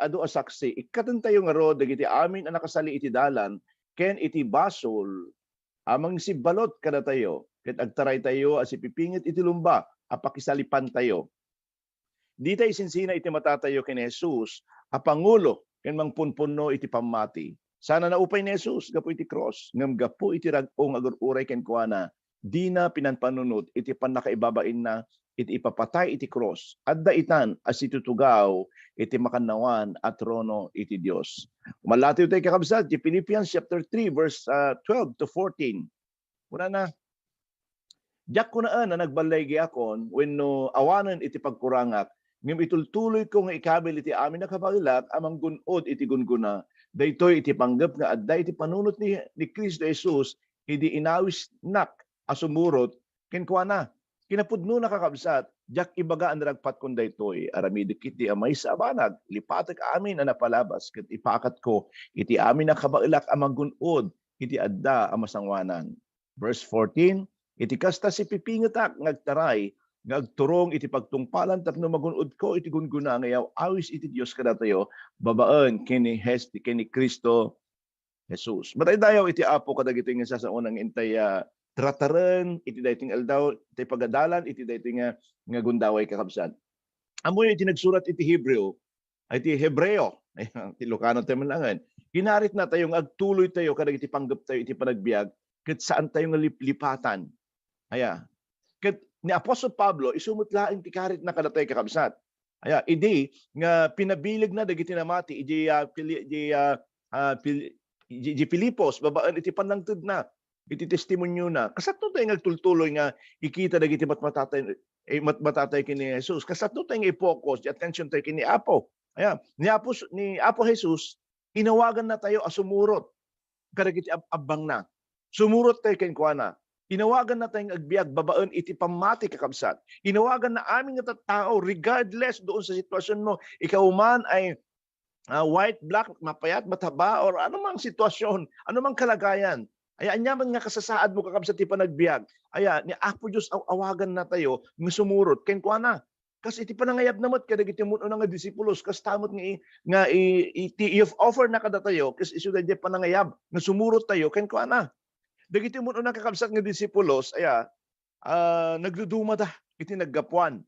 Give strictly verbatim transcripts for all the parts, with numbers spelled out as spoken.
adu a saksi. Ikkatentayo ngarud dagiti amin a nakasali iti dalan ken iti basol a mangsibbalot kadatayo, ket agtaraytayo a sipipinget iti lumba a pakisalipantayo. Dita isinsina iti matatayo ken ni Jesus a pangulo ken mangpunpunno iti pammati. Sana naupay ni Jesus gapu iti krus, ngem gapu iti rag-o nga agur-uray kenkuana, dina pinanpanunot iti pannakaibabainna iti ipapatay iti krus. Adda itan a situtugaw iti makannawan a trono iti Dios. Umalatiw tayo, kakabsat, ti Philippians chapter three, verse, ah, twelve to fourteen. Kunana, "Diak kunaen a nagballaygiakon wenno awanen iti pagkurangak, ngem itultuloyko nga ikabil iti amin a kabaelak a manggun-od iti gunggona, daytoy iti panggep nga adda iti panunot ni, ni Cristo Jesus idi inawisnak a sumurot kenkuana." Kinapudnona, kakabsat, diak ibaga a naragpatkon daytoy. Aramidek ketdi a maysa a banag, lipatek amin a napalabas ket ipakatko iti amin a kabaelak a manggun-od iti adda a masangoanan. Verse fourteen, "Iti kasta, sipipingetak nga agtaray nga agturong iti pagtungpalan tapno magun-odko iti gunggona nga iyaw-awis iti Dios kadatayo babaen ken ni Hes-, ken ni Cristo Jesus." Matay dayaw iti Apo kadagitoy nga sasaona nga intay, ah, trataren iti daytoy nga aldaw, iti pagadalan iti daytoy nga, nga gundaway, kakabsat. Ammoyo iti nagsurat iti Hebreo, ay ti Hebreo, ti Ilocano tayo man laengen. Kinaritnatayo nga agtuloytayo kadagiti panggeptayo iti panagbiag ket saantayo nga liplipatan. Aya. Ket ni Apostol Pablo, isu met laeng ti karitna kadatayo, kakabsat. Aya, idi nga pinabilegna dagiti namati idi, ah, Pili-, idi, ah, ah, Pil-, idi, idi Filipos babaen iti panangtedna iti testimoniona. Kasatno tayo nga agtultuloy nga ikita dagiti matmatatay, eh, matmatatay ken ni Jesus. Kasatno tayo nga i-focus ti attention tayo ken ni Apo. Aya, ni Apo, ni Apo Jesus, inawagannatayo a sumurot kadagiti ab-, abbangna. Sumurot tayo kenkuana. Inawagannatayo nga agbiag babaen iti pammati, kakabsat. Inawaganna amin nga tattao, regardless doon sa sitwasionmo. Ikaw man ay, ah, white, black, mapayat, mataba, or anumang sitwasyon, anumang kalagayan. Aya, aniaman nga kasasaadmo, kakabsat, ti panagbiag. Aya, ni Apo Dios aw-, awagannatayo nga sumurot kenkuana. Kas iti panangayabna met kadagiti ummun-una nga disipulos, kasta met nga i-, nga i-, iti i-offerna kadatayo, kas isu daydiay panangayab nga sumurottayo kenkuana. Dagiti ummun-una, kakabsat, nga disipulos, aya, ah, nagdudumada iti naggapuan.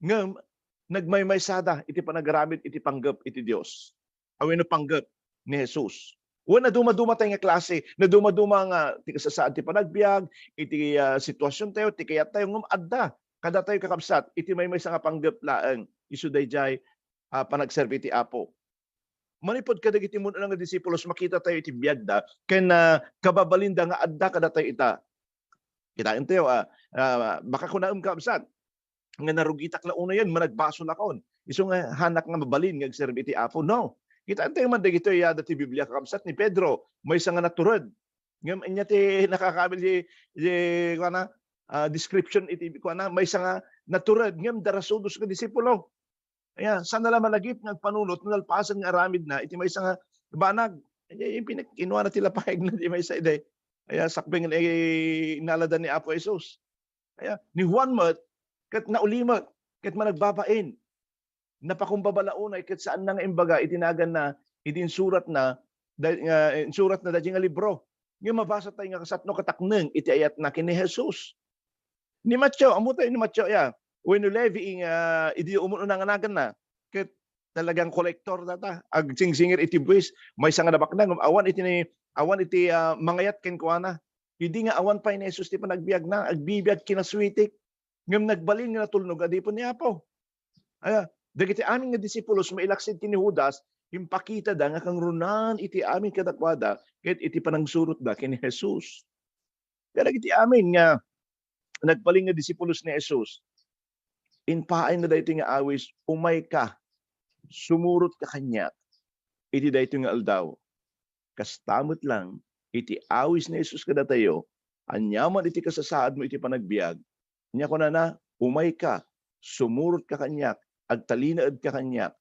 Ngem nagmaymaysada iti panagaramid iti panggep iti Dios. A wenno panggep ni Jesus. Wen, nadumaduma tayo nga klase, nadumaduma nga ti kasasaad ti panagbiag, iti, ah, sitwasion tayo, ti kayat tayo, ngem adda kadatayo, kakabsat, iti maymaysa nga panggep laeng, isu daydiay, ah, panagserbi ti Apo. Manipud kadagiti ummun-una nga disipulos, makita tayo iti biagda ken, ah, kababalinda nga adda kadatayo ita. Kitaentayo, ah, ah, baka kunaem, kabsat, nga narugitak la unayen, managbasolakon. Isu nga hanak nga mabalin nga agserbi iti Apo. No. Kitaentayo man dagitoy, ah, adda ti Biblia, kakabsat, ni Pedro, maysa nga natured. Ngem ania ti nakakabil ti, ti, kuana, ah, description iti, kuana, maysa nga natured, ngem darasudos nga disipulo. Aya, saan la malagip nga agpanunot no nalpasen nga aramidna iti maysa nga banag. Aya, yung pinak-, inuana ti lapayagna ti maysa idi. Aya, sakbay nga, eh, inalada ni Apo Jesus. Aya, ni Juan met, ket naulimek, ket managbabain. Napakumbaba la unay, ket saanna nga imbaga iti naganna, iti insuratna, da-, nga insuratna daydi nga libro. Nga mabasa tayo nga kasatno katakneng iti ayatna ken ni Jesus. Ni Mateo, ammo tayo ni Mateo, ya. Wenno Levi, nga idi umuna nga naganna, ket talagang kolektor data, agsingsingir iti buis, maysa nga nabaknang, awan iti ni, awan iti, ah, mangayat kenkuana. Idi nga awan pay ni Jesus ti panagbiagna, agbibiag kinaswitik, ngem nagbalin nga natulnog a dipon ni Apo. Aya, dagiti amin nga disipulos mailaksid ken ni Judas, impakitada nga kangrunan iti amin kadakuada, ket iti panangsurotda ken ni Jesus. Kadagiti amin nga nagbalin nga disipulos ni Jesus, impaayna daytoy nga awis, "Umayka, sumurotka kaniak iti daytoy nga aldaw." Kasta met lang iti awis ni Jesus kadatayo, aniaman iti kasasaadmo iti panagbiag, nia kunana, "Umayka, sumurotka kaniak, agtalinaedka kaniak."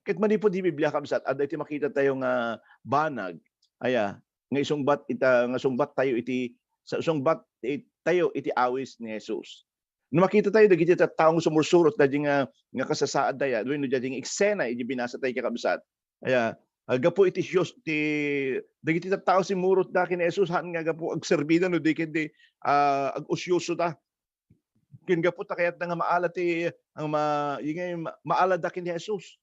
Ket manipud ti Biblia, kabsat, adda iti makita tayo nga banag, aya, nga isungbat ita, nga sungbat tayo iti, sa-, sungbat it-, tayo iti awis ni Jesus. No makita tayo, dagiti tattao nga sumursurot, daydi nga, nga kasasaad daya, wenno daydi nga eksena, iti binasa tayo, kakabsat. Aya, ah, gapu iti sios-, ti, dagiti tattao simurot da ken Jesus, han nga gapu agserbi da no di ket di, ah, ag-usyoso da. Ken gapu ta kayat da nga maala ti, ang ma-, yung nga, ma-, maala da ken Jesus.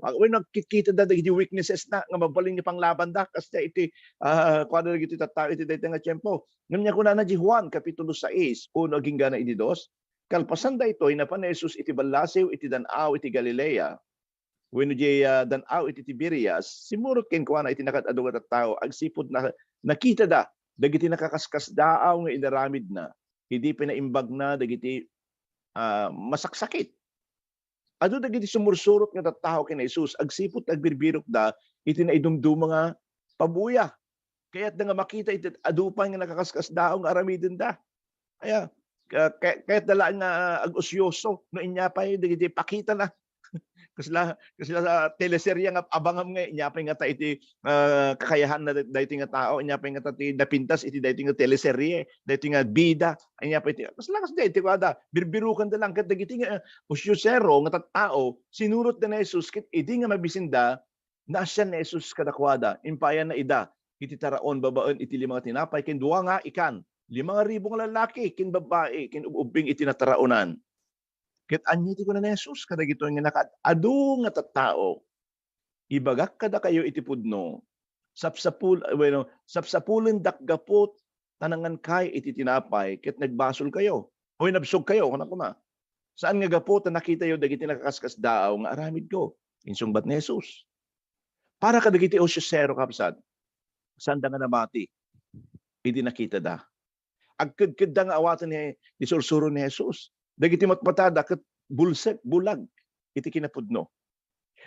Ah, wenno nagkikita da dagiti weaknesses na nga mabalin nga panglaban da, kas da iti, ah, kuana dagiti tattao iti dayta nga tiempo. Ngem nia kunana di Juan, Kapitulo sais, uno agingga na iti dos, kalpasan daytoy, napan ni Jesus iti ballasiw iti dan-aw iti Galilea, wenno diay, ah, dan-aw iti Tiberias, simmurot kenkuana iti nakaad-adu nga tattao agsipud na-, nakitada dagiti nakaskasdaaw nga inaramidna idi pinaimbagna dagiti, ah, masaksakit. Adu dagiti sumursurot nga tattao ken ni Jesus agsipud ta agbirbirokda iti naidumduma nga pabuya. Kayatda nga makita iti adu pay nga nakaskasdaaw nga aramidenda. Aya, ka-, kay-, kayatda laeng nga ag-usyoso no inya pay dagiti pakitana. Kasla, kasla sa teleserye nga abangam nga inya pay nga ta iti, ah, kakayahanna da-, daytoy nga tao, inya pay nga ta ti napintas iti daytoy nga teleserye, daytoy nga bida, inya pay ti, kasla kasla iti kuada, birbirokanda lang ket dagiti nga, ah, usyosero nga tattao, sinurotda ni Jesus ket idi nga mabisinda, naasian ni Jesus kadakuada, impayanna ida iti taraon babaen iti lima nga tinapay ken dua nga ikan, lima nga ribu nga lallaki ken babbai ken ub-ubbing iti nataraonan. Ket ania ti kuna ni Jesus kadagitoy nga nakaad-adu nga tattao? Ibagak kadakayo iti pudno, sapsapul-, bueno, sapsapulendak gapu ta nangankay iti tinapay ket nagbasolkayo, o nabsogkayo, kuna koma. Saan nga gapu ta nakitayo dagiti nakaskasdaaw nga aramidko, insungbat ni Jesus. Para kadagiti usyosero, kabsat, saanda nga namati idi nakitada. Agkedkedda nga awaten ni, ni sursuro ni Jesus. Dagiti matmatada ket bulsek, bulag iti kinapudno.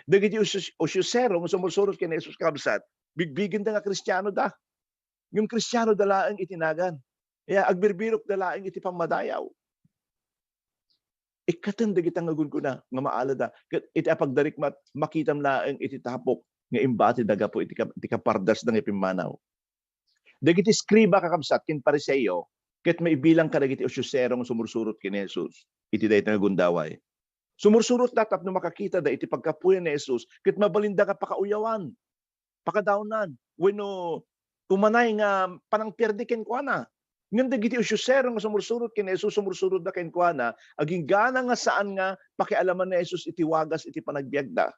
Dagiti usyos-, usyosero nga sumursurot ken ni Jesus, kabsat, bigbigenda nga Kristiano da. Ngem Kristiano da laeng iti nagan. Ya, agbirbirok da laeng iti pammadayaw. Ikkaten dagita nga gungguna nga maalada. Ket iti apagdarikmat, makitam laeng iti tapok nga imbatida gapu iti ka-, iti kapardasda nga pimmanaw. Dagiti eskriba, kakabsat, ken Fariseo, ket maibilang kadagiti usyosero nga sumursurot ken ni Jesus iti dayta nga gundaway. Sumursurotda tapno makakita da iti pagkapuyan ni Jesus, ket mabalinda nga pakauyawan, pakadaonan, wenno umanay nga panangpiardi kenkuana. Ngem dagiti usyosero nga sumursurot ken ni Jesus, sumursurotda kenkuana, aginggana nga saan nga pakialaman ni Jesus iti wagas iti panagbiagda.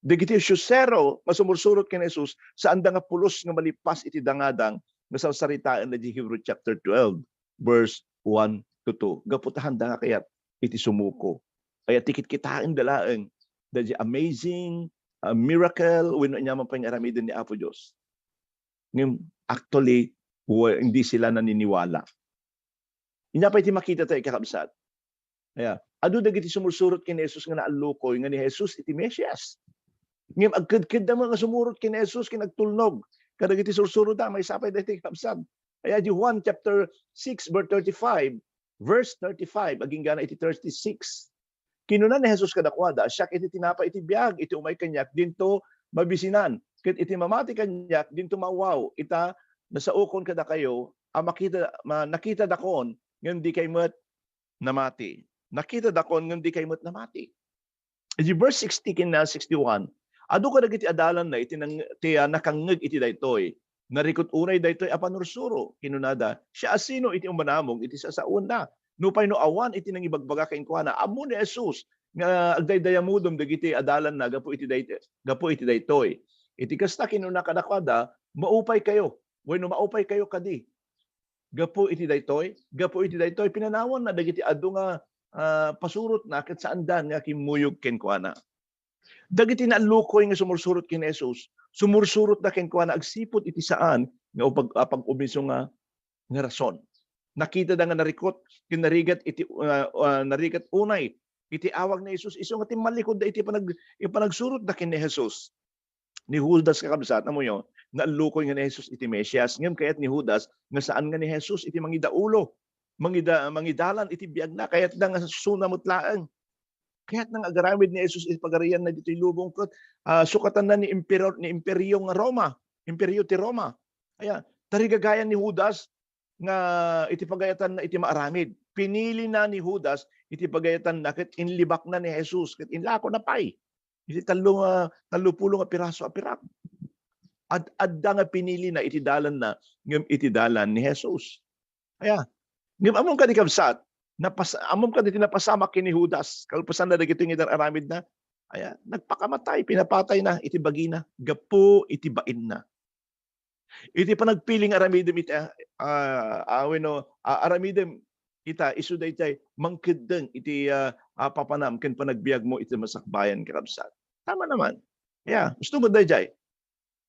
Dagiti usyosero nga sumursurot ken Jesus, saanda nga pulos nga malipas iti dangadang nga sarsaritaen iti Hebrew chapter twelve, verse one to two. Gapu ta haanda nga kayat iti sumuko. Kayat ti kitkitaenda laeng daydi amazing, ah, miracle wenno aniaman pay nga aramiden ni Apo Dios. Ngem actually, wa-, hindi sila naniniwala. Inya pay ti makita tayo, kakabsat. Aya, adu dagiti sumursurot ken ni Jesus nga naallukoy nga ni Jesus iti Mesias. Ngem agkedkedda met nga sumurot ken ni Jesus ken agtulnog kadagiti sursuroda, maysa pay daytoy, kakabsat. Aya, di Juan chapter six, verse thirty-five, verse thirty-five, aginggana iti thirty-six. Kinuna ni Jesus kadakuada, "Siak iti tinapay iti biag, iti umay kaniak, dinto mabisinan, ket iti mamati kaniak, dinto mawaw. Ita, nasaokon kadakayo a makita, ma-, nakitadakon, ngem dikay met namati. Nakitadakon, ngem dikay met namati." Iti verse sixty ken na sixty-one, adu kadagiti adalanna iti nang-, ti, ah, nakangngeg iti daytoy. Narikut unay daytoy a panursuro. Kinunada, "Siasino iti umanamong iti sasaoenna? Nupay no awan iti nangibagbaga kenkuana." Ammo ni Jesus nga agdaydayamudom dagiti adalanna gapu iti daytoy, gapu iti daytoy. Iti kasta, kinuna kadakuada, "Maupaykayo, wenno maupaykayo kadi." Gapu iti daytoy, gapu iti daytoy, pinanawanna dagiti adu nga, ah, pasurotna ket saandan nga kimmuyog kenkuana. Dagiti naallukoy nga sumursurot ken Jesus, sumursurotda kenkuana agsipud iti saan nga upag-, apag-umiso nga, nga rason. Nakitada nga narikut ken narigat iti, ah, ah, narigat unay iti awag ni Jesus, isu nga timmalikudda iti panag-, iti panagsurotda ken ni Jesus. Ni Judas, kakabsat, amoyo, naallukoy nga ni Jesus iti Mesias, ngem kayat ni Judas nga saan nga ni Jesus iti mangidaulo, mangida-, mangidalan iti biagna, kayatda nga sasona met laeng. Kayatna nga agaramid ni Jesus iti pagarianna ditoy lubong ket, ah, sukatanna ni emperor, ni imperio nga Roma, imperio ti Roma. Aya, tarigagayan ni Judas nga iti pagayatanna iti maaramid. pinilina ni Judas iti pagayatanna ket inlibakna ni Jesus ket inlakona pay iti tallo nga, tallo pulo nga piraso a pirak. Ad-, adda nga pinilina iti dalanna ngem iti dalan ni Jesus. Aya. Ngem ammom kadi, kabsat, napas-, ammom kadi ti napasamak ken ni Judas, kalpasanna dagitoy nga idan aramidna? Aya, nagpakamatay, pinapatayna iti bagina gapu iti bainna. Iti panagpili nga aramidem iti, ah, ah, wenno, ah, aramidem ita, isu daydiay mangkeddeng iti, ah, ah, papanam ken panagbiagmo iti masakbayan, kakabsat. Tama naman. Yeah, gusto mo daydiay.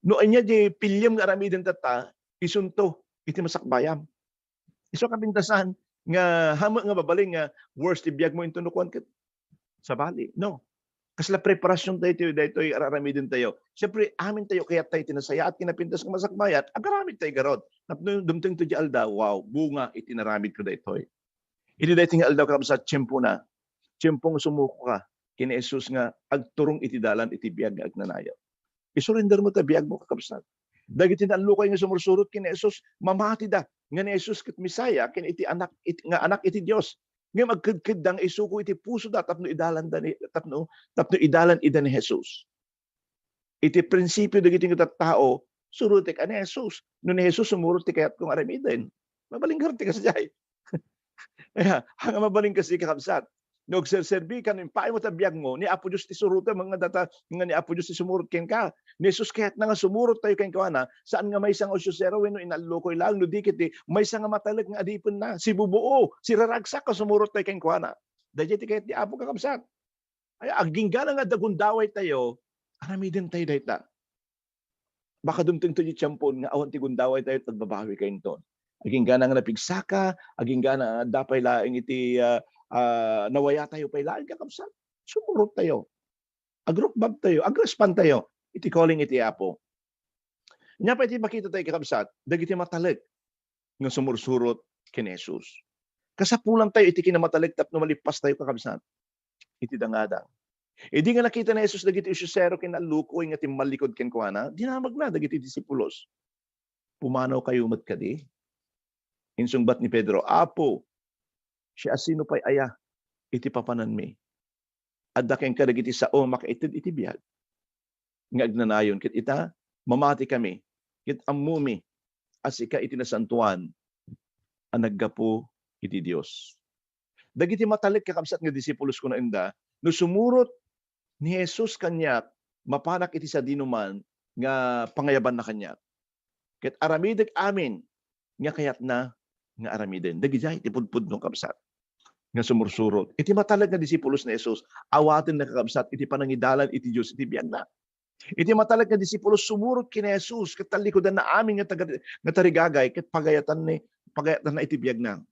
No ania di piliem nga aramiden tatta, isunto iti masakbayam. Isu a kapintasan nga, ammom nga mabalin nga worse ti biagmo inton no kuan ket sabali. No. Kasla preparasyon tayo iti daytoy ar-aramiden tayo. Siyempre, amin tayo kayat tayo iti nasayaat, kinapintas nga masakbayat, agaramid tayo garud. Tapno dumteng to di aldaw, wow, bunga iti naramid ko daytoy. Iti daytoy nga aldaw, kabsat, tiempo na. Tiempo nga sumuko ka ken ni Jesus nga agturong iti dalan iti biag nga agnanayon. Isurrender mo ta biagmo, kakabsat. Dagiti naallukoy nga sumursurot ken ni Jesus, mamatida nga ni Jesus ket Messiah, ken iti anak, it-, nga anak iti Dios. Ngem agkedkedda nga isuko iti pusoda tapno idalanda ni, tapno, tapno idalan ida ni Jesus. Iti prinsipio dagiti nga tattao, surotek a ni Jesus. No ni Jesus sumurot ti kayatko nga aramiden, mabalin garud ti kasdiay. Aya, nga mabalin kasi, kakabsat. No agserserbi ka, no impaay mo ta biagmo, ni Apo Dios ti surotem, nga data, nga ni Apo Dios ti sumurot kenka. Ni Jesus kayatna nga sumurot tayo kenkuana, saan nga maysa nga usyusero wenno inallukoy laeng, no di ket ti maysa nga matalek nga adipenna, sibubuo, siraragsak nga sumurot tayo kenkuana. Daydiay ti kayat ti Apo, kakabsat. Ay, aginggana nga adda gundaway tayo, aramiden tayo dayta. Baka dumteng to di tiempon nga awan ti gundaway tayo, agbabawi ka inton. Aginggana nga napigsaka, aginggana nga adda pay laeng iti, ah, ah, nawaya tayo pay laeng, kakabsat. Sumurot tayo. Agrukbab tayo, agrespond tayo iti calling iti Apo. Nia pay ti makita tayo, kakabsat, dagiti matalek nga sumursurot ken Jesus. Kasapulan tayo iti kinamatalek tapno malippas tayo, kakabsat, iti dangadang. Idi nga nakita ni Jesus dagiti usyusero ken naallukoy nga timmallikod kenkuana, dinamagna dagiti disipulos. Pumanaw kayo met kadi? Insungbat ni Pedro, Apo, siasino pay aya iti papananmi? Adda kenka dagiti sao a makaited iti biag nga agnanayon, ket ita, mamati kami, ket ammomi a sika iti nasantoan a naggapu iti Dios. Dagiti matalek, kakabsat, nga disipulos, kuna enda, no sumurot ni Jesus kaniak, mapanak iti sadinoman nga pangayabanna kaniak. Ket aramidek amin nga kayatna nga aramiden. Dagijay ti pudpudno, kabsat, nga sumursurot. Iti matalek nga disipulos ni Jesus, awatenna, kakabsat, iti panangidalan iti Dios iti biagna. Iti matalek nga disipulos, sumurot ken ni Jesus, ket tallikudanna amin nga taga-, nga tarigagay, ket pagayatanna, pagayatanna iti biagna.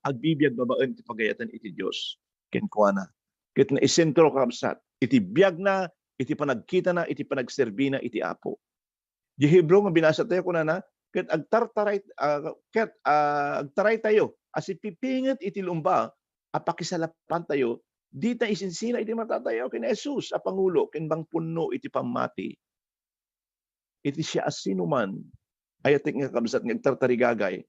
Agbibiag babaen iti pagayatan iti Dios kenkuana. Ket naisentro, kabsat, iti biagna, iti panagkitana, iti panagserbina iti Apo. Di Hebreo nga binasa tayo, kunana, ket agtartaray, ah, ket, ah, agtaray tayo a sipipinget iti lumba a pakisalapan tayo, dita isinsina iti mata tayo ken Jesus a pangulo ken mangpunno iti pammati. Iti siasinoman, ayatek nga, kabsat, nga agtartarigagay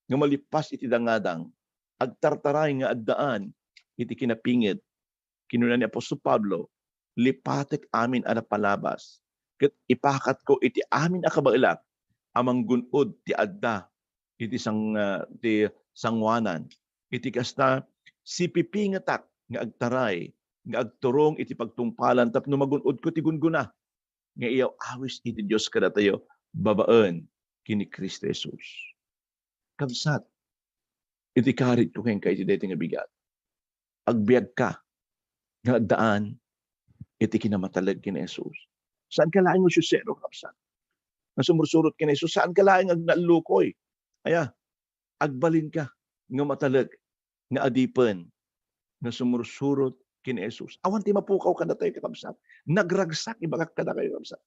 nga malippas iti dangadang, agtartaray nga addaan iti kinapinget. Kinuna ni apostol Pablo, "Lipatek amin a napalabas, ket ipakatko iti amin a kabaelak a manggun-od ti adda iti sang-, ah, ti sanguanan. Iti kasta, sipipingetak nga agtaray, nga agturong iti pagtungpalan tapno magun-odko ti gunggona nga iyaw-awis iti Dios kadatayo babaen ken ni Cristo Jesus." Kabsat, iti karitko kenka iti daytoy nga bigat, agbiagka nga addaan iti kinamatalek ken ni Jesus. Saanka laeng nga usyusero, kabsat, nga sumursurot ken ni Jesus. Saanka laeng nga agnaallukoy. Aya, agbalinka nga matalek nga adipen nga sumursurot ken ni Jesus. Awan ti mapukaw kadatayo, kakabsat. Nagragsak, ibagak kadakayo, kabsat.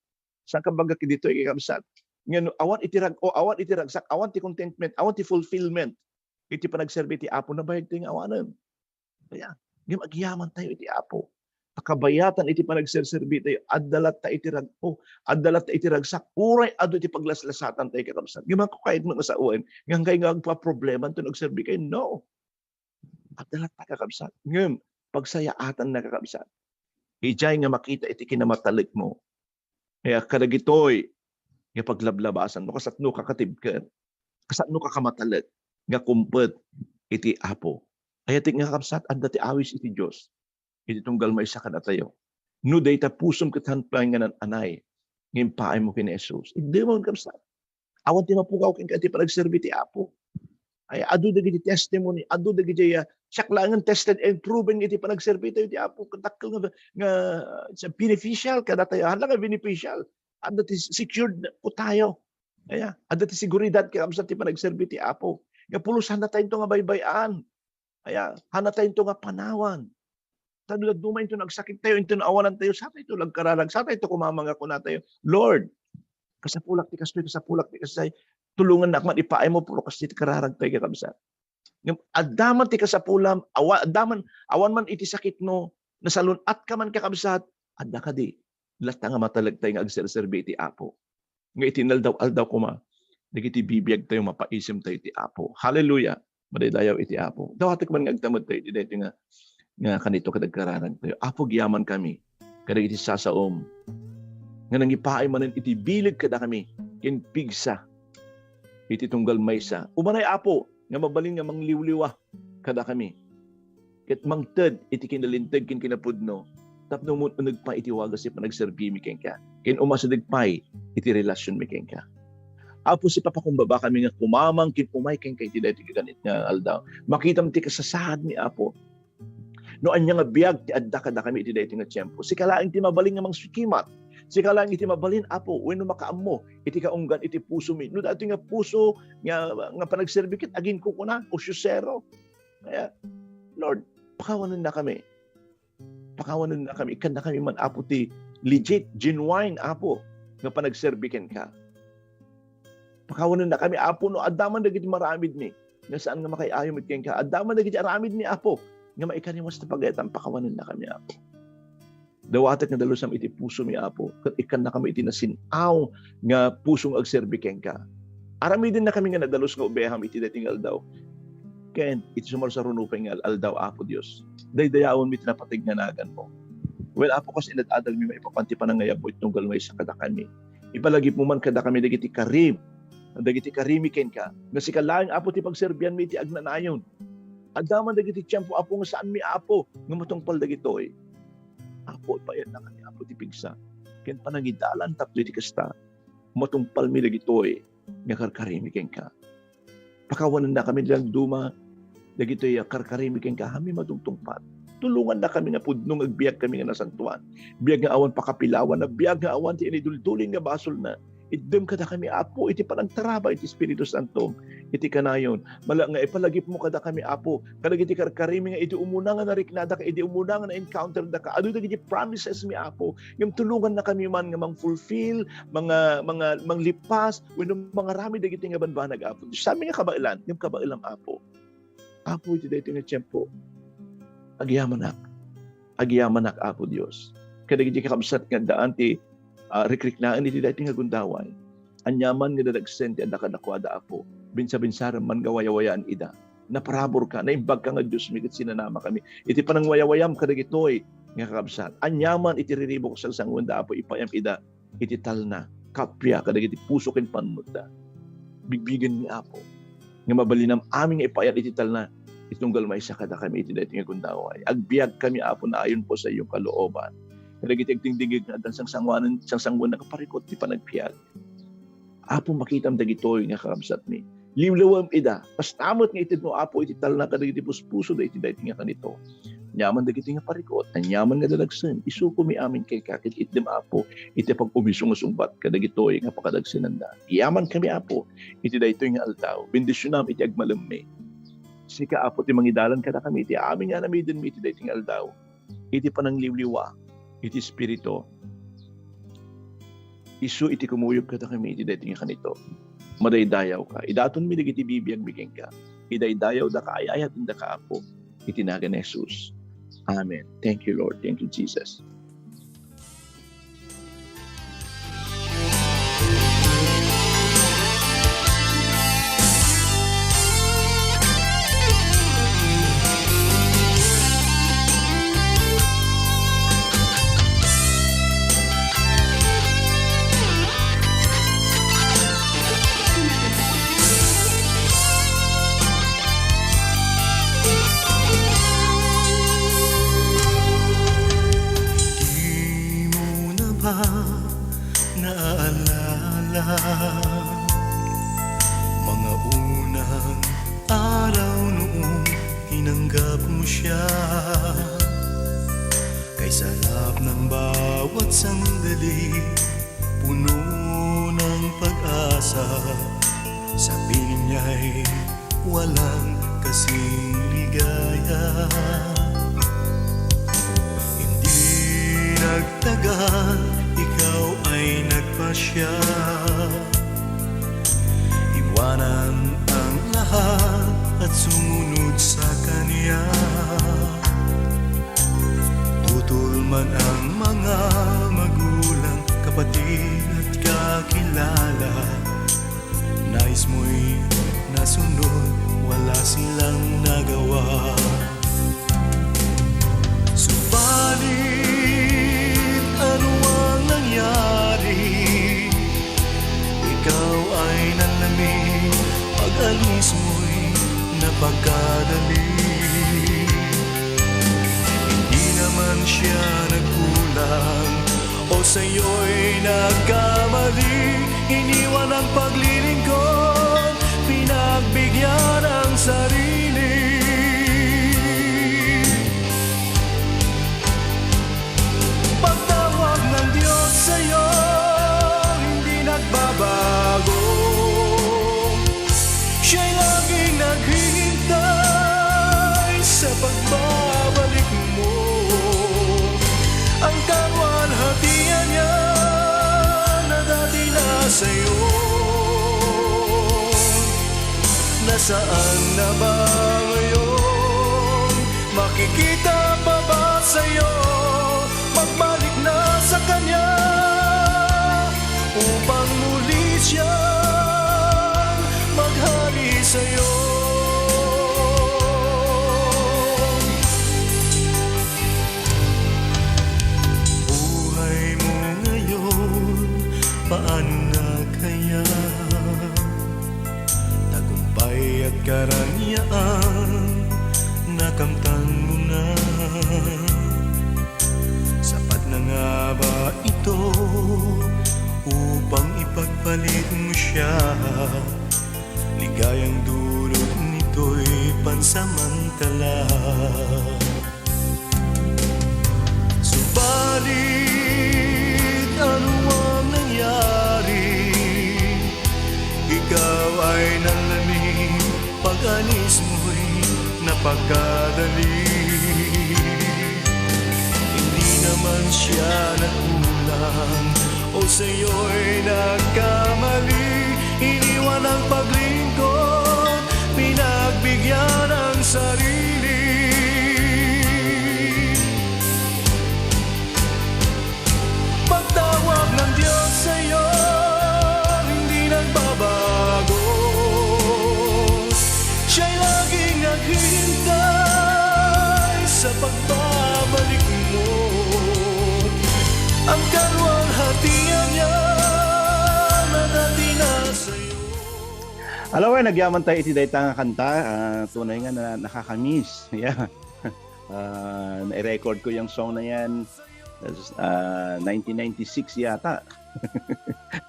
Saanka bagak ditoy, kakabsat? Ngem awan iti rag-, o awan iti ragsak, awan ti contentment, awan ti fulfillment iti panagserbi ti Apo, nabayag tayo nga awanen. Kaya, ngem agyaman tayo iti Apo. Akabayatan iti panagserserbi tayo, adda latta iti rag-, o, adda latta iti ragsak, uray adu iti paglaslasatan tayo, kakabsat. Ngem haanko kayat met nga sawen, nga haankayo nga agpaproblema inton agserbi kayo? No. Adda latta, kakabsat. Ngem, pagsayaatanna, kakabsat. Idiay nga makita iti kinamatalekmo. Kaya kadagitoy nga paglablabasan, no kasatno ka katibker, kasatno ka kamatalek nga kumpet iti Apo. Ayatek nga, kakabsat, adda ti awis iti Dios iti tunggal maysa kadatayo. No dayta pusom ket han pay nga nan-anay nga impaaymo ken ni Jesus, iddemon, kabsat. Awan ti mapukaw kenka iti panagserbi ti Apo. Ay, adu dagiti testimony, adu dagiti, ah, siak laengen tested and proven iti panagserbi tayo ti Apo. Kadakkel nga, nga sa beneficial kadatayo. Hala nga beneficial. Adda ti secured po tayo. Aya, adda ti seguridad, kakabsat, ti panagserbi ti Apo. Nga pulos, hannatayo nga baybay-an. Aya, hannatayo nga panawan. Ta no dadduma into nagsakit tayo, into naawanan tayo, satayo to agkararag, satayo to kumamanga, kuna tayo, "Lord, kasapulak ti kastoy, kasapulak ti kasay, tulongannak man, ipaaymo puro kas ti kararag tayo," kakabsat. Ngem adda man ti kasapulam, awa-, adda man, awan man iti sakitmo, nasalun-atka man, kakabsat, adda kadi latta nga matalek tayo nga agserserbi iti Apo. Nga iti inaldaw-aldaw koma, dagiti bibiag tayo, mapaisem tayo iti Apo. Hallelujah! Madaydayaw iti Apo. Dawatek man nga agtamedtayo iti daytoy nga, nga kanito ket agkararag tayo. Apo, agyamankami kadagiti sasaom nga nangipaay manen iti bileg kadakami ken pigsa iti tunggal maysa. Umanay, Apo, nga mabalin nga mangliwliwa kadakami ket mangted iti kinalinteg ken kinapudno tapno umun-uneg pay iti wagas ti panagserbimi kenka ken umasideg pay iti relasionmi kenka. Apo, sipapakumbabakami nga kumamang ken umay kenka iti daytoy nga ganit nga aldaw. Makitam ti kasasaadmi, Apo. No ania nga biag ti adda kadakami iti daytoy nga tiempo, sika laeng ti mabalin nga mangsikimat. Sika laeng iti mabalin, Apo, wenno makaammo iti kaunggan iti pusomi. No daytoy nga puso nga, nga panagserbi ket aginkukuna, osiosero. Kaya, Lord, pakawanennakami. Pakawanennakami. Ikkannakami man, Apo, ti legit, genuine, Apo, nga panagserbi kenka. Pakawanennakami, Apo, no adda man dagiti maaramidmi nga saan nga makaay-ayo met kenka. Adda man dagiti aramidmi, Apo, nga maikarimas ti pagayatan, pakawanennakami, Apo. Dawatek nga dalusam iti pusomi, Apo, ket ikkannakami iti nasin-aw nga puso nga agserbi kenka. Aramidennakami nga nadalus nga obeham iti daytoy nga aldaw. Ken iti sumarsaruno pay nga al-, aldaw, Apo Dios, daydayawenmi ti napateg nga naganmo. Wen, Apo, kas inad-adalmi maipapan ti panangayabmo iti tunggal maysa kadakami. Ipalagipmo man kadakami dagiti karim, dagiti karimi kenka, nga sika laeng, Apo, ti pagserbianmi iti agnanayon. Adda man dagiti tiempo, Apo, nga saanmi, Apo, nga matungpal dagitoy. Apo, ipayannakami, Apo, ti pigsa ken panangidalan tapno iti kasta, matungpalmi dagitoy nga karkarimi kenka. Pakawanennakami ti dadduma dagitoy a karkarimi kenka, haanmi matungtungpal. Tulongannakami nga pudno nga agbiagkami nga nasantoan. Biag nga awan pakapilawanna, biag nga awan ti iniduldulin nga basolna. Itdem kadakami, Apo, iti panagtarabay ti Espiritu Santo iti kanayon. Mala nga ipalagipmo kadakami, Apo, kadagiti karkarimi nga idi umuna nga nariknadaka, idi umuna nga na-encounter daka, adu dagiti promises mi, Apo. Ngem tulongannakami man nga mang-fulfill, mga, mga, manglipas, wenno mangaramid dagiti nga banbanag, Apo. Saanmi nga kabaelan, ngem kabaelam, Apo. Apo, iti daytoy nga tiempo, agyamanak. Agyamanak, Apo Dios. Kadagiti kakabsat nga addaan ti, ah, rikriknaen iti daytoy nga gundaway. Aniaman nga dadagsen ti adda kadakuada, Apo. Binsabinsarem man nga wayawayaan ida. Naparaburka, naimbagka nga Diosmi ket sinanamakami iti panangwayawayam kadagitoy nga kakabsat. Aniaman iti riribuk a sangsanguenda, Apo, ipayam ida iti talna, kappia kadagiti puso ken pannutda. Bigbigenmi, Apo, nga mabalinam amin nga ipayat iti talna iti tunggal maysa kadakami iti daytoy nga gundaway. Agbiagkami, Apo, naayon po sa iyong kalooban. Kadagiti agdingdingig nga addan sangsanguanen, sangsanguan nga parikut ti panagbiag. Apo, makitam dagitoy nga kakabsatmi. Liwliwem ida. Kasta met nga itedmo, Apo, iti talna kadagiti puspusoda iti daytoy nga kanito. Aniaman dagiti nga parikut, aniaman nga dadagsen, isukomi amin kenka ket itdem, Apo, iti pag-umiso nga sungbat kadagitoy nga pakadagsenanda. Agyamankami, Apo, iti daytoy nga aldaw. Bendisionam iti agmalemmi. Sika, Apo, ti mangidalan kadakami iti amin nga aramidenmi iti daytoy nga aldaw. Iti panangliwliwa iti Espiritu. Isu iti kumuyog kadakami iti daytoy nga kanito. Madaydayawka. Idatonmi dagiti bibiagmi kenka. Idaydayawdaka, ay-ayatendaka, Apo, iti nagan ni Jesus. Amen. Thank you, Lord. Thank you, Jesus. Naaalala mga unang araw noong tinanggap mo siya. Kay sarap ng bawat sandali, puno ng pag-asa. Sa piling niya'y walang kasing ligaya. Hindi nagtagal, ikaw ay nagpasya. Iwanan ang lahat at sumunod sa kanya. Tutol man ang mga magulang, kapatid at kakilala, nais mo'y nasunod, wala silang nagawa. Subalit ano ang nangyari? Ikaw ay nanlamig, pag-alis mo'y napagkadali. Hindi naman siya nagkulang o sa'yo'y nagkamali. Iniwan ang paglilingkod, pinagbigyan ang sarili. Pagtawag ng Diyos sa'yo, hindi nagbabago. Siya'y laging naghihintay sa pagbabalik mo. Ang kalwalhatian niya na dati na sa'yo, nasaan na ba ngayon? Makikita pa ba sa'yo? Magbalik na sa Kanya upang muli siyang maghari sa'yo. Buhay mo ngayon, paano na kaya? Tagumpay at karangyaan, nakamtan mo na. Sapat na nga ba ito upang ipagpalit mo siya? Ligayang dulot nito'y pansamantala. Subalit ano ang nangyari? Ikaw ay nanlamig, pag-alis mo'y napagkadali. Hindi naman siya nagkulang o sa'yo'y nagkamali. Iniwan ang paglingkod, pinagbigyan ang sarili. Pagtawag ng Diyos sa'yo, hindi nagbabago. Siya'y laging naghihintay sa pagbabalik mo. Ang kalwalhatian niya na dati na sa'yo. Alawen, nagyaman tayo iti dayta nga kanta. Ah, tunay nga na, nakakamiss. Yeah. Ah, nai-record ko yung song na yan. Ah, nineteen ninety-six yata.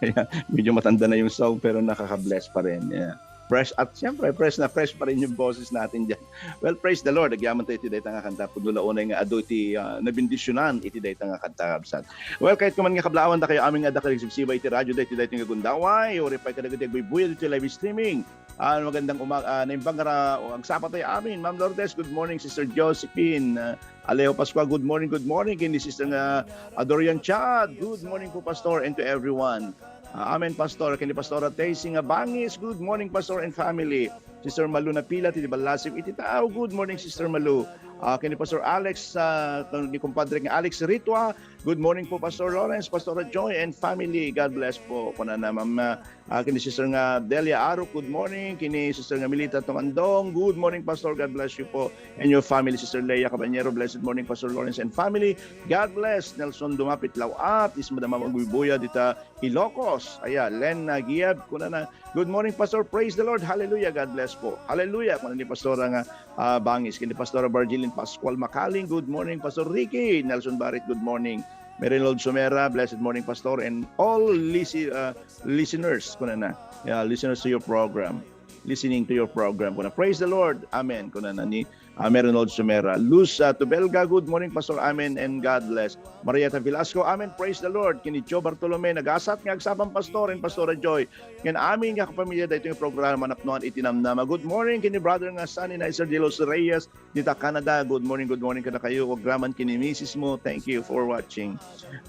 Yeah, medyo matanda na yung song, pero nakaka-bless pa rin. Yeah. Fresh at siyempre, fresh na fresh pa rin yung boses natin dyan. Well, praise the Lord. Agyaman tayo iti dayta nga kanta. Puno la unay nga adu iti, ah, nabendisyonan iti dayta nga kanta, kabsat. Well, kayat ko man nga kablaawan dakayo amin nga adda kadagsibsiba iti radyo dayta dayta nga gundaway. Uri pay kadagiti agbuybuya iti live streaming. Ah, magandang uma-, ah, naimbag nga ra-, o, agsapa tayo amin. Ma'am Lourdes, good morning. Sister Josephine, ah, Alejo Pascual, good morning, good morning. Ken ni Sister nga, ah, Dorian Chad, good morning po, Pastor, and to everyone. Ah, amen, Pastor. Ken ni Pastora Tessie nga Bangis, good morning, Pastor and family. Sister Malu Napila, ti Balasib iti tao, good morning, Sister Malu. Ah, ken ni Pastor Alex, ah, ni kumpadre nga Alex Ritua, good morning po, Pastor Lawrence, Pastora Joy, and family. God bless po. Kunana, Ma'am, ah, Ah, kini Sister nga Delia Arok, good morning. Kini Sister nga Milita Tumandong, good morning, Pastor. God bless you po and your family. Sister Leia Caballero, blessed morning, Pastor Lawrence and family. God bless. Nelson Dumapit Lawat, is Madam Agbuybuya dita Ilocos. Aya, Len Nagiab, kunana, good morning, Pastor. Praise the Lord. Hallelujah. God bless po. Hallelujah. Kunana ni Pastora nga, ah, Bangis. Kini Pastora Bargilin Pascual Makaling, good morning, Pastor Ricky. Nelson Barit, good morning. Mary Lord Sumera, "Blessed morning, Pastor, and all lisi-, uh, listeners," kunana. Yeah, listeners to your program. Listening to your program. Kuna, "Praise the Lord." Amen. Kunana ni, uh, Mary Lord Sumera. Luz, uh, Tubelga, "Good morning, Pastor." Amen. And God bless. Marieta Velasco, "Amen. Praise the Lord." Kini Joe Bartolome, "Nagasat nga agsapam, Pastor and Pastora Joy. Ken amin nga kapamilya daytoy nga programa, napnuan iti namnama." Good morning. Kini brother nga Sunny Nicer de los Reyes, dita Canada. Good morning, good morning kadakayo. Agraman kini misis mo. Thank you for watching.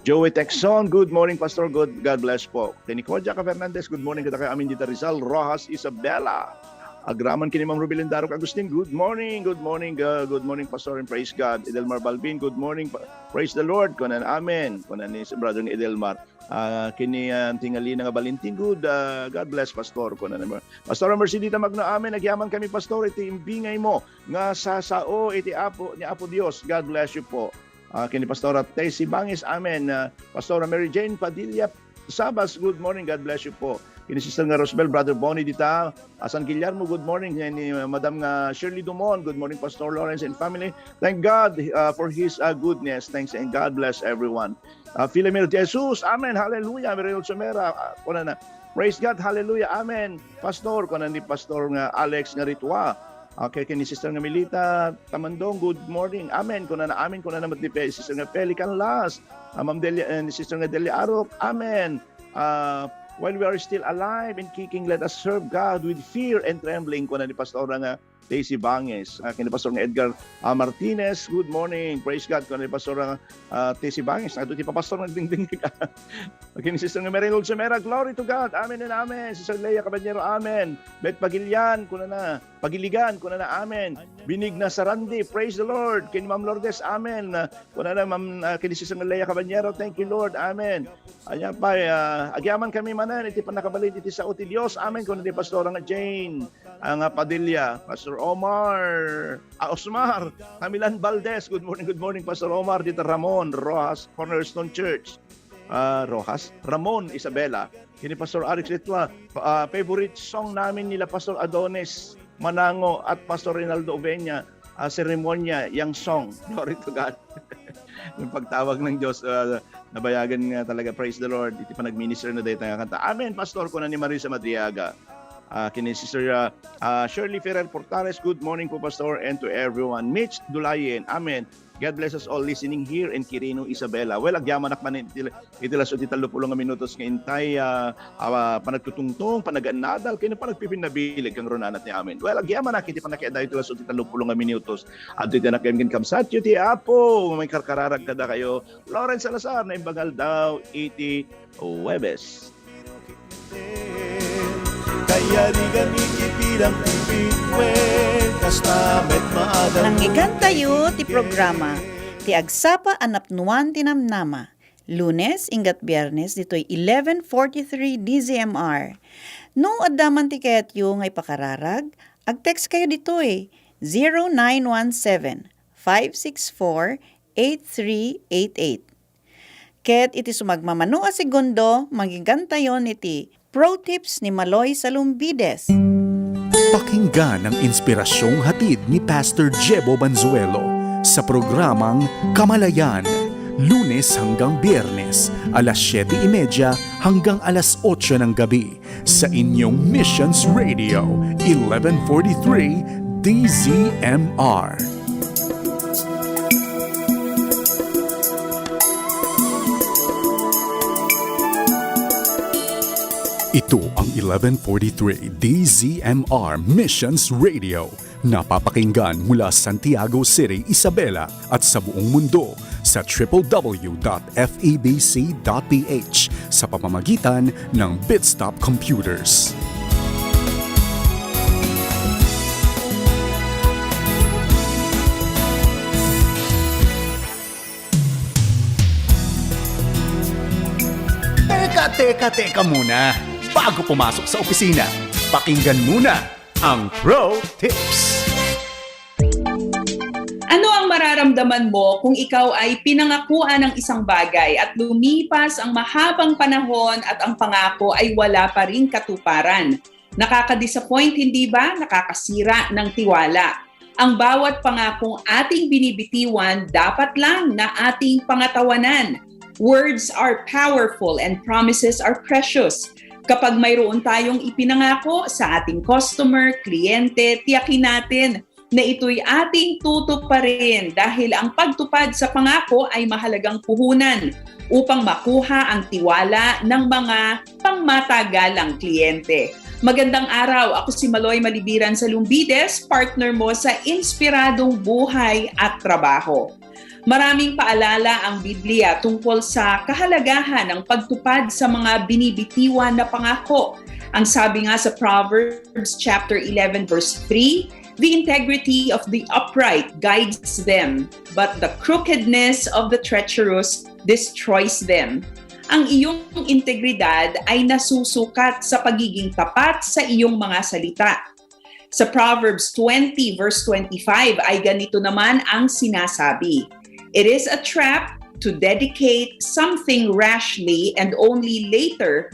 Joey Texon, "Good morning, Pastor." Good, God bless po. Kini Kojaka Fernandez, "Good morning kadakayo amin dita Rizal, Roxas, Isabela." Agraman kini Ma'am Rubilin Darok Agustin, "Good morning, good morning, uh, good morning, Pastor, and praise God." Edelmar Balbin, "Good morning, pa-, praise the Lord." Kunan, "Amen." Kunan ni Brother nga Edelmar. Ah, kini, ah, tingalina nga Valentin, good, ah, "God bless, Pastor." Kunan ni Pastora Mercedita Magno, "Amen. Agyaman kami, Pastor, iti imbingay mo nga sasao iti Apo, ni Apo Dios." God bless you po. Ah, kini Pastora Tessie Bangis, "Amen." Ah, Pastora Mary Jane Padilla Sabas, "Good morning, God bless you po." Kini Sister nga Rosbel, Brother Bonnie dita, ah, San Guillermo, "Good morning." Kini, ah, Madam nga Shirley Dumon, "Good morning, Pastor Lawrence and family. Thank God, ah, for His, ah, goodness. Thanks and God bless everyone." Ah, Filomeno Jesus, "Amen, hallelujah." Mary Sumera, ah, kunana, "Praise God, hallelujah, amen, Pastor." Kunan ni Pastor nga Alex nga Ritua. Okay, kini Sister nga Melita Tamandong, "Good morning." "Amen." Kunana, "Amen." Kunana met ni Pe-, Sister nga Pelican Las. Ah, Ma'am Delia, eh, ni Sister nga Delia Arok, "Amen." Ah, "While we are still alive and kicking, let us serve God with fear and trembling." Kunan ni Pastora nga Daisy Banges. Ah, kini Pastor nga Edgar, ah, Martinez, "Good morning." Praise God. Kunan ni Pastora nga, ah, Tessie Banges. Adu ti papastor nga dingding. Okay, ni Sister nga Mary Lord Sumera, "Glory to God. Amen and amen." Sister Leia Caballero, "Amen." Beth Pagilian, kunana, Pagiligan, kunana, "Amen." Benigna Sarandi, "Praise the Lord." Kini Ma'am Lourdes, "Amen." Ah, kunana, Ma'am, ah, kini Sister Leia Caballero, "Thank you, Lord. Amen." Ania pay, ah, "Agyaman kami manen iti pannakabalin iti sao ti Dios. Amen." Kunana ni Pastora nga Jane, ah, nga Padilla, Pastor Omar, ah, Osmar, Tamilan Valdez, "Good morning, good morning, Pastor Omar." Dita Ramon Rojas, Cornerstone Church. Ah, Rojas, Ramon Isabela. Kini Pastor Alex Litua, pa-, ah, "Favorite song namin nila Pastor Adonis Manango at Pastor Rinaldo Ubeña, ah, Seremonia, yang song." Glory to God. Yung pagtawag ng Diyos, ah, nabayagan nga talaga. Praise the Lord. Iti panagminister na dayta nga kanta. "Amen, Pastor," kuna ni Marisa Madriaga. Ah, kini Sister, ah, ah, Shirley Ferrer Portales, "Good morning po, Pastor, and to everyone." Mitch Dulayen, "Amen. God bless us all listening here in Quirino, Isabela." Well, agyamanak man iti, iti laso ti tallopulo nga minutos nga intay, ah, ah, panagtutungtong, panagan-adal, ken panagpipinnabilig kang runana ti amin. Well, agyamanak iti panakiadayo iti laso ti tallopulo nga minutos. Adtoy ti anak ken kabsatyo ti Apo, maikarkararag kadakayo, Lawrence Salazar, Naimbag nga Aldaw iti Huwebes. Kayarigan iti bilang ti bituen, kasta met maadal. Nangyigantayo ti programa, ti agsapa a napnuan ti namnama. Lunes, inggat Biernes, ditoy eleven forty-three D Z M R. No adda man ti kayatyo nga ipakararag, ag-text kayo ditoy, zero nine one seven, five six four, eight three eight eight. Ket iti sumagmamano a segundo, mangyigantayon iti Pro Tips ni Maloy Salumbides. Pakinggan ang inspirasyong hatid ni Pastor Jebo Banzuelo sa programang Kamalayan, Lunes hanggang Biyernes, alas siyete y media hanggang alas otso ng gabi, sa inyong Missions Radio, eleven forty-three D Z M R. Ito ang eleven forty-three D Z M R Missions Radio. Napapakinggan mula Santiago City, Isabela at sa buong mundo sa triple W dot F E B C dot P H sa pamamagitan ng Bitstop Computers. Teka, teka, teka muna. Bago pumasok sa opisina, pakinggan muna ang Pro Tips. Ano ang mararamdaman mo kung ikaw ay pinangakuan ng isang bagay at lumipas ang mahabang panahon at ang pangako ay wala pa ring katuparan? Nakaka-disappoint, hindi ba? Nakakasira ng tiwala. Ang bawat pangakong ating binibitiwan dapat lang na ating pangatawanan. Words are powerful and promises are precious. Kapag mayroon tayong ipinangako sa ating customer, kliyente, tiyakin natin na ito'y ating tutuparin dahil ang pagtupad sa pangako ay mahalagang puhunan upang makuha ang tiwala ng mga pangmatagalang kliyente. Magandang araw, ako si Maloy Malibiran sa Lumbides, partner mo sa Inspiradong Buhay at Trabaho. Maraming paalala ang Biblia tungkol sa kahalagahan ng pagtupad sa mga binibitiwan na pangako. Ang sabi nga sa Proverbs chapter eleven verse three, "The integrity of the upright guides them, but the crookedness of the treacherous destroys them." Ang iyong integridad ay nasusukat sa pagiging tapat sa iyong mga salita. Sa Proverbs twenty verse twenty-five ay ganito naman ang sinasabi, "It is a trap to dedicate something rashly and only later